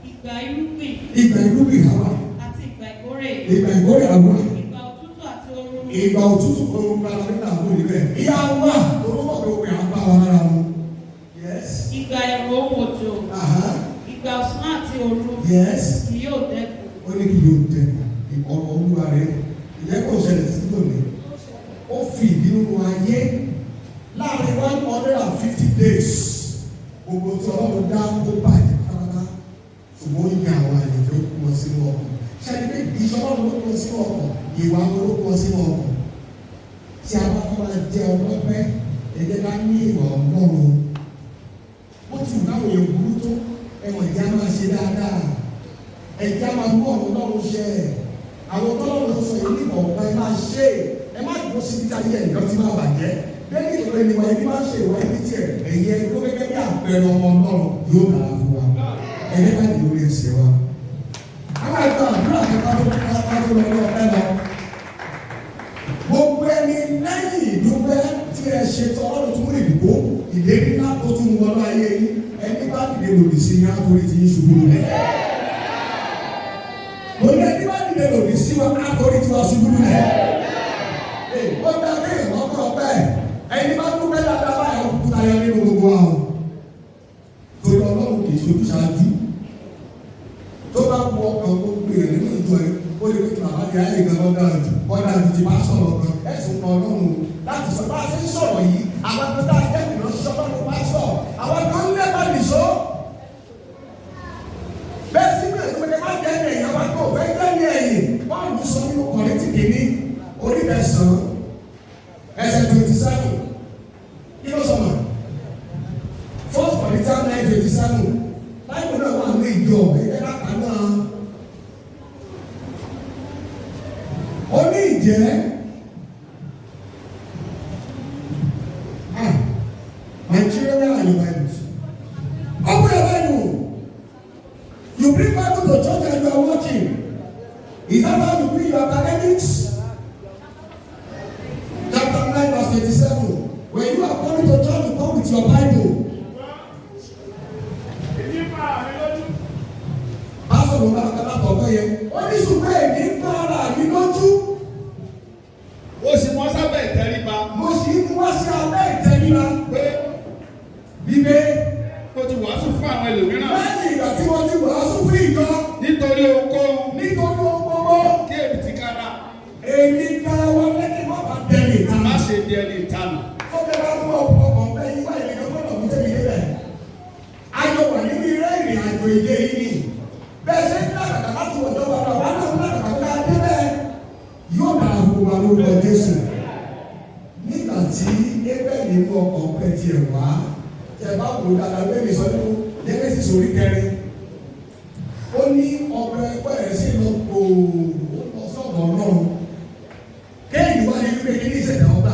Ìgbà irúgbìn Ìgbà irúgbìn á wà. Àti ìgbà ìkórè. Ìgbà ìkórè á wà. Ìgbà òtútù àti ooru. Ìgbà òtútù, ooru gbára nígbà àbúrò níbẹ̀ ìyá wà tó ló mọ̀ pé ó pè á bá wa lára mu. Yes. Ìgbà ẹ̀rùn òun òjò. Ìgbà ọ̀sán àti òru. Kì yóò dẹ́kun. Ó ní kí yóò tẹ ọ̀rọ̀ Olúwa rẹ̀. Ìjẹ́ kò ṣẹlẹ̀ sí lónìí. Ó fi ìbínú nu ayé láàrin 150 days. Gbogbo tí Ọlọ́run dá, ó bàjẹ́ pátápátá, ṣùgbọ́n ó yan àwọn àyànfẹ́, kó wọn sínú ọkọ̀. Ṣẹ́ni pé ìṣọ́ Ọlọ́run ló kó wọn sínú ọkọ̀, ìwà wọn ló kó wọn sínú ọkọ̀. Tí a bá fẹ́ máa jẹ́ ọlọ́pẹ́, ẹ jẹ́ ká ní ìwà Ọlọ́run. Bó ti wù káwọn èèyàn burú tó, ẹ̀wọ̀n ìjà máa ṣe dáadáa, ẹ̀já máa mú ọ̀rọ̀ Ọlọ́run ṣẹ. Àwọn tọ́lọ́run sọ yìí nípa ọ̀pá, ẹ máa ṣe, ẹ má dúró síbi tí ayé ẹ̀yọ́ ti máa bàjẹ́. Bẹ́ẹ̀ ni ìwé ìwà ẹbí máa ń ṣe ìwà ẹbí tiẹ̀. Ẹ̀yẹ tó gẹ́gẹ́ bí àpẹẹrẹ ọmọ Ọlọ́run, yóò dára fún wa. Ẹ̀yẹ bá dì lórí ẹsẹ̀ wa. Àwọn ẹ̀ka àdúrà kẹta tó ká tó lọ ní ọpẹ́ lọ. Gbogbo ẹni lẹ́yìn ìdúpẹ́ tí ẹ ṣe tọ́, Ọlọ́run tún mú ìdìbò ìlérí ńlá tó tún wọnú ayé yín. Ẹni bá dìde lòdì sí yín, á torí ti yín ṣubú lulẹ̀. Mo ní ẹni bá dìde lòdì sí wa, á torí tiwa ṣubú lulẹ̀. Ó dá kéèyàn lọ́kọ̀ ọpẹ́. Ẹni bá dúpẹ́ dáadáa báyìí, ó kúta yọ nínú gbogbo wa o. Torí Ọlọ́run kì í ṣojú ṣáájú. Tó bá wọ ọkàn gbogbo èèyàn nínú ìjọ yìí, ó lè ní kí bàbá ní ayé gan lọ́dọ̀ jù ọ̀dà jù ti bá sọ̀rọ̀ gan. Ẹ̀sùn kan Ọlọ́run láti sọ bá a ṣe ń sọ̀rọ̀ yìí. Àwọn tó dá ẹgbẹ́ ìránṣẹ́ Ọlọ́run bá sọ, àwọn kan ń lẹ́bàá nìṣó. Bẹ́ẹ̀ sí pé ìpínlẹ̀ má jẹ́ ní ẹ̀yìn, àwọn akọ̀ fẹ́ jẹ́ ní ẹ̀yìn. Bọ́ọ̀lù sọ nínú Kọ̀rìntì kìíní orí 9, ẹsẹ̀ 27. Kí ló sọ mọ́? First Corinthians 9:27. Báyìí náà wà ní ìjọ ẹ̀jẹ̀ káta náà. Ó ní ìjẹ́. Ah, my children, where are your Bibles? Open your Bible. You bring Bible to church and you are watching. Is that how you bring your academics? Chapter 9, verse 27. When you are coming to church, you come with your Bible. Èmi pa àmì lójú. Pastor mo bá látọ̀gbọ́n yẹn. Ó ní ṣùgbọ́n èmi ń bá ara mi lójú. Ó sì mọ́ sábẹ́ ìtẹríba. Mo sì ń wá sí abẹ́ ìtẹríba. Pé Bíbé. ó ti wàásù fún àwọn ẹlòmíràn. Lẹ́yìn ìgbà tí wọ́n ti wàásù fún ìjọ. Nítorí ohunkóhun. Nítorí ohun gbogbo. Kí èmi ti kára. Èmi ká wọn lẹ́yìn má bàa dẹni ìtanù. Má ṣe di ẹni ìtanù. Tó bẹ́ẹ̀ bá mú ọkọ̀ bẹ́ẹ̀ yíwá ìrìnà gbọ́dọ̀ mú tẹ̀mí débẹ̀. Ayọ̀ wà nínú irẹ́ ìrìn àjò ìdè yìí ni. Bẹ́ẹ̀ ṣe ń dàgbàgbà láti wọ̀jọ́ bàbá wa náà ń dàgbàgbà dé bẹ́ẹ̀. Yóò dára fún wa lórúkọ Jésù. Nígbà tí Ébẹ̀lì mú ọkọ̀ pẹ̀ tiẹ̀ wá, tẹ bá wò dáadáa bẹ́ẹ̀ mi sọ nínú Genesis orí kẹrin. Ó ní ọmọ ẹgbẹ́ rẹ̀ sì lọ gbòòrò ó lọ sọ̀dọ̀ Ọlọ́run. Kéèyàn wá ní wípé kí ní ìṣẹ̀dá ọba.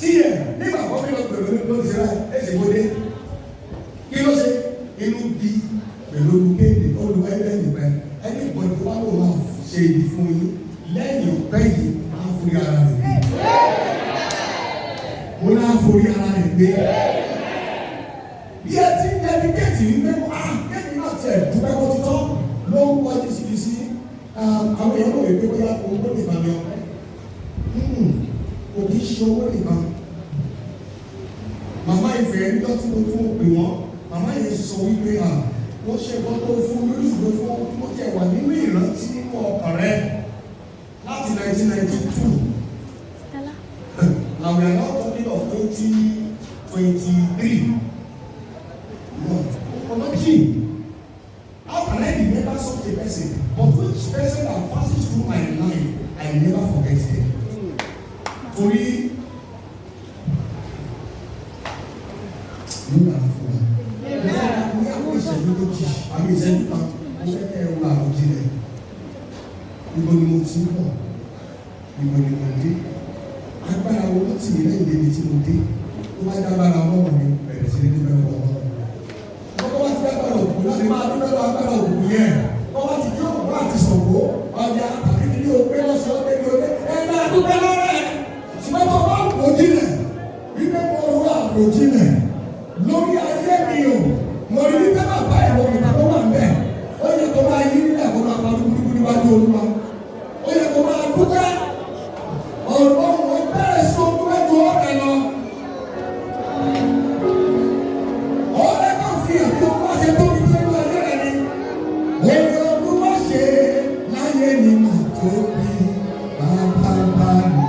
Tiẹ̀ nígbà kan kí lọ pẹ̀lú ló ti rà ẹ̀sìn kó dé. Kí ló ṣe? Inú bí pẹ̀lú kéèdè olú ẹgbẹ́ nìpẹ́. Ẹni ìbọn tó wá ló máa ṣe ibi fún yín lẹ́yìn ọ̀pẹ́ yìí á forí ara rẹ̀ gbé. Mo náà forí ara rẹ̀ gbé. Bí ẹ ti ń dẹ́díkéètì wípé kéèdè náà tiẹ̀ dúpẹ́ kó ti tọ́ ló ń kọjú síbi sí àwọn èèyàn ló wípé bóyá owó nìkan ni ọpẹ́. Kò kí ṣe owó nìkan. Màmá ìfẹ́ níjọ́ tí mo tún pè wọ́n, màmá yẹn sọ wípé wọ́n ṣe nǹkan tó fún mi lóṣù tó fún ó jẹ́ wà nínú ìrántí nínú ọkàn rẹ láti 1992. Now we are now talking of 2023. No, Oloji, how can I remember such a person? But which person that passes through my life, I never forget them. Torí nígbà fún wa. Ní àwọn ìṣẹ́jú méjì, àwọn ìṣẹ́jú kan, mo fẹ́ kẹ́ ẹ wo àròjinlẹ̀. Ibo ni mo ti ń bọ̀? Ibo ni mo dé? Agbára wo ló tì mí lẹ́yìn débi tí mo dé? Tó bá dábàrà ọlọ́run mi, bẹ̀rẹ̀ sí ní dúpẹ́ lọ́wọ́ ọlọ́run. Wọ́n bá ti dábàrà òkùnkùn láti máa dúpẹ́ lọ́wọ́ agbára òkùnkùn yẹn. Wọ́n bá ti dé òkùnkùn àti Ṣàngó, ọjà tàbí kí ní o pé lọ́sọ̀ọ́ pé ní o pé ẹ máa dúpẹ́ lọ́wọ́ ẹ̀. Ṣùgbọ́n tó bá wò jinlẹ̀, wípé mo rú àròjinlẹ̀ lórí ayé mi o, mo rí wípé bàbá ìwọ nìkan tó wà ń bẹ̀. Ó yẹ kó máa yí nílẹ̀ kó máa pa dúkúdúkú níwájú Olúwa. Ó yẹ kó máa dúpẹ́. Ọ̀rọ̀ wọn bẹ̀rẹ̀ sí ogún mẹ́jọ ọ̀rẹ́ lọ. Ọ̀rẹ́ kan fi àbí ogún wá ṣe tóbi tó inú ayé rẹ̀ ni. Orí Olúwa ṣe láyé ni mà tóbi bàbá bá mi.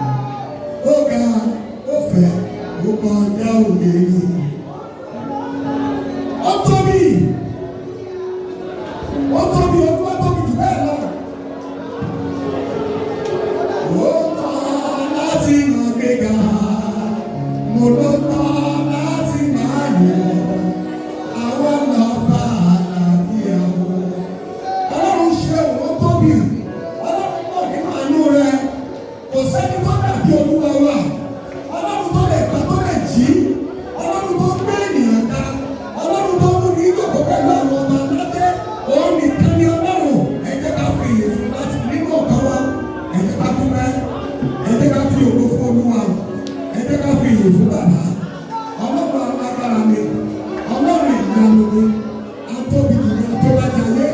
Ó ga, ó fẹ̀, ó kọjá òye ni. Ó tóbi, ó tóbi, Olúwa tóbi jù bẹ́ẹ̀ lọ. Ó tọ́ láti máa gbéga, mo ló tọ́ láti máa yọ̀, àwọn lọ́ba àlàáfíà o. Ọlọ́run ṣe òun ó tóbi, Ọlọ́run pọ̀ nínú àánú rẹ̀, kò sẹ́ni tó dàbí Olúwa wa. Ọlọ́run tó lè gbà tó lè jí, Ọlọ́run tó gbé ènìyàn ga, Ọlọ́run tó mú ní ìjòkó pẹ̀lú àwọn ọba aládé, òun nìkan ni Ọlọ́run. Ẹ jẹ́ ká fi ìyè fún láti nínú ọ̀kan wa. Ẹ jẹ́ ká dúpẹ́, ẹ jẹ́ ká fi ògo fún Olúwa, ẹ jẹ́ ká fi ìyè fún bàbá. Ọlọ́run alágbára ni, Ọlọ́run ìyanu ni, atóbi jù ní atóbájayé.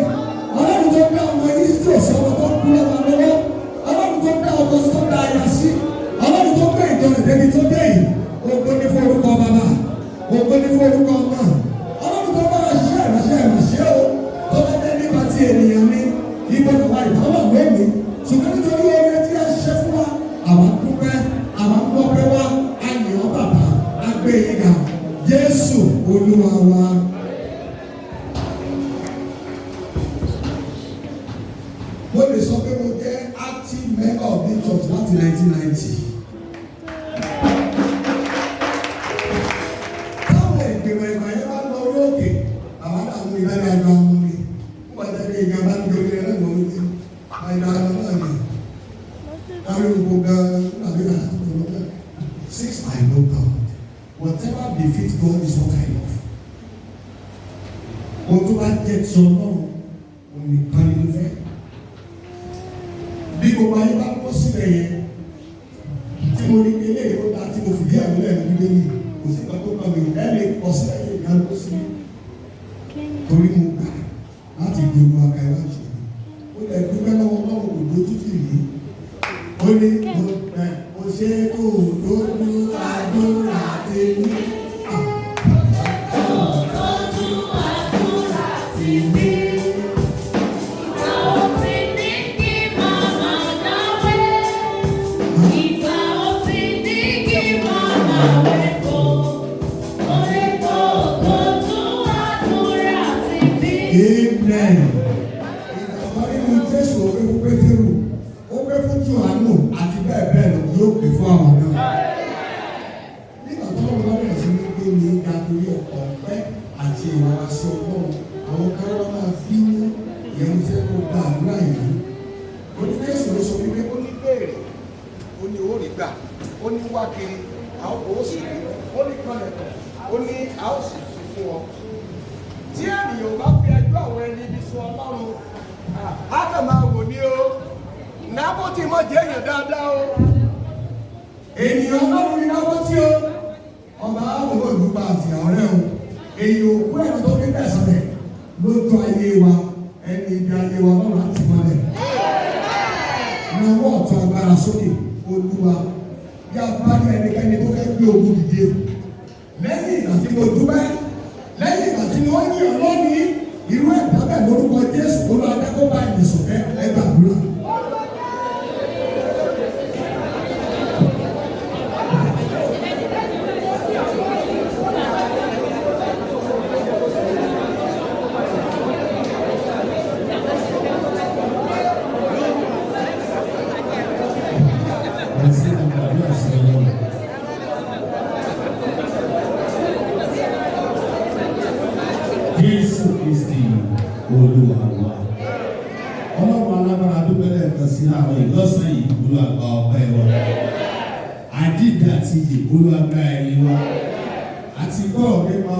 Ọlọ́run tó dá ọmọ yìí sí òsì ọmọ tó kú lọ́wọ́ lọ́wọ́. Ọlọ́run tó dá ọkọ tó dá aya sí. Ọlọ́run tó gbé ìjọ rẹ̀ débi tó dé yìí. Ògo ni fún orúkọ bàbá, ògo ni fún orúkọ ọmọ. Ọlọ́run tó bá wa ṣiṣẹ́ ìránṣẹ́ ìránṣẹ́ o, tó bá dé nípa ti ènìyàn ni, ibo ni wà ìbáwọ̀ lónìí. Ṣùgbọ́n nítorí oore tí a ṣiṣẹ́ fún wa, àwa dúpẹ́, àwa gbọ́pẹ́ wá, a yìn ọ́ bàbá, a gbé yín ga. Jésù Olúwa wa. Mo lè sọ pé mo jẹ́ active member of the church láti 1990. Táwọn ìgbìmọ̀ ìgbà yẹn bá lọ orí òkè, àwọn náà mú ìbẹ́rẹ̀ àjọ àwọn mi. Wọ́n bá jẹ́ pé ìgbà bá ń dorí ẹlẹ́gbọ̀n mi ní àìdá ara náà ni. Láwọn gbogbo gan-an àbí àtúntò lọ́gbà. Since I know God, whatever befits God is what I love. Ohun tó bá jẹ́ ti Ọlọ́run, òun nìkan ni mo fẹ́. Bí gbogbo ayé bá kó síbẹ̀ yẹn, tí mo ní eléyìí ó dáa tí mo fìdí ẹ̀ múlẹ̀ ní Bíbélì, kò sí nǹkan tó kàn mí, ẹ lè kọ sílẹ̀ yìí ìgbà tó sí mi. Torí mo gbà ṣe tó lójú àdúrà tèmi. Ojú àdúrà ti mi. Ìgbà ó ti ní kí màmá dáwé. Ìgbà ó ti ní kí màmá wẹ̀kọ̀. Olékò ojú àdúrà ti mi. Amen. Ìgbàgbọ́ nínú Jésù ó pé fún Pétérù, ó pé fún Jòhánù àti bẹ́ẹ̀ bẹ́ẹ̀ lọ yóò pé fún àwọn náà. Nígbà tó lọ́wọ́ bá bẹ̀rẹ̀ sí ní gbé ní ga torí ọ̀pọ̀ ọ̀pẹ́ àti ìwàwàsí Ọlọ́run, àwọn kan wá máa bínú ìyẹn ní fẹ́ kó gba àdúrà yìí. Ó ní Jésù ló sọ wípé Ó ní béèrè, ó ní ó rí gbà, ó ní wá kiri, a ó sì rí, ó ní kanlẹ̀kùn, ó ní a ó sì fi fún ọ. Tí ènìyàn bá fi ẹjọ́ àwọn ẹni ibi sùn Ọlọ́run, á kàn máa wò ní o. Nábótì mọ̀ jẹ́ èèyàn dáadáa o. Ènìyàn Ọlọ́run ní náwó tí ó ọba àwọn olùgbà àti ọ̀rẹ́ o. Èyí òkú ẹ̀rọ tó ní bẹ̀sán rẹ̀ lójú ayé wa, ẹni ibi ayé wa lọ́run àti mọ́lẹ̀. Nawọ́ ọ̀tún agbára sókè, Olúwa, bí a bá ní ẹnikẹ́ni tó fẹ́ gbé ogun dìde. Lẹ́yìn ìgbà tí mo dúpẹ́, lẹ́yìn ìgbà tí wọ́n yìn ọ́ lónìí, irú ẹ̀dá bẹ́ẹ̀ lórúkọ Jésù Olúwa jẹ́ kó bá ìyẹ̀sùn fẹ́ ẹ gbàdúrà. Ẹ sí àgbàdo àṣẹ Ọlọ́run. Jésù Kristi Olúwa wa. Ọlọ́run alágbára dúpẹ́ lẹ́ẹ̀kan sí àwọn ìlọ́sàn yìí, Olúwa gba ọpẹ́ wa. Àjíǹde àti ìyè, Olúwa gba ẹ̀yìn wa. Àti gbọ́ nípa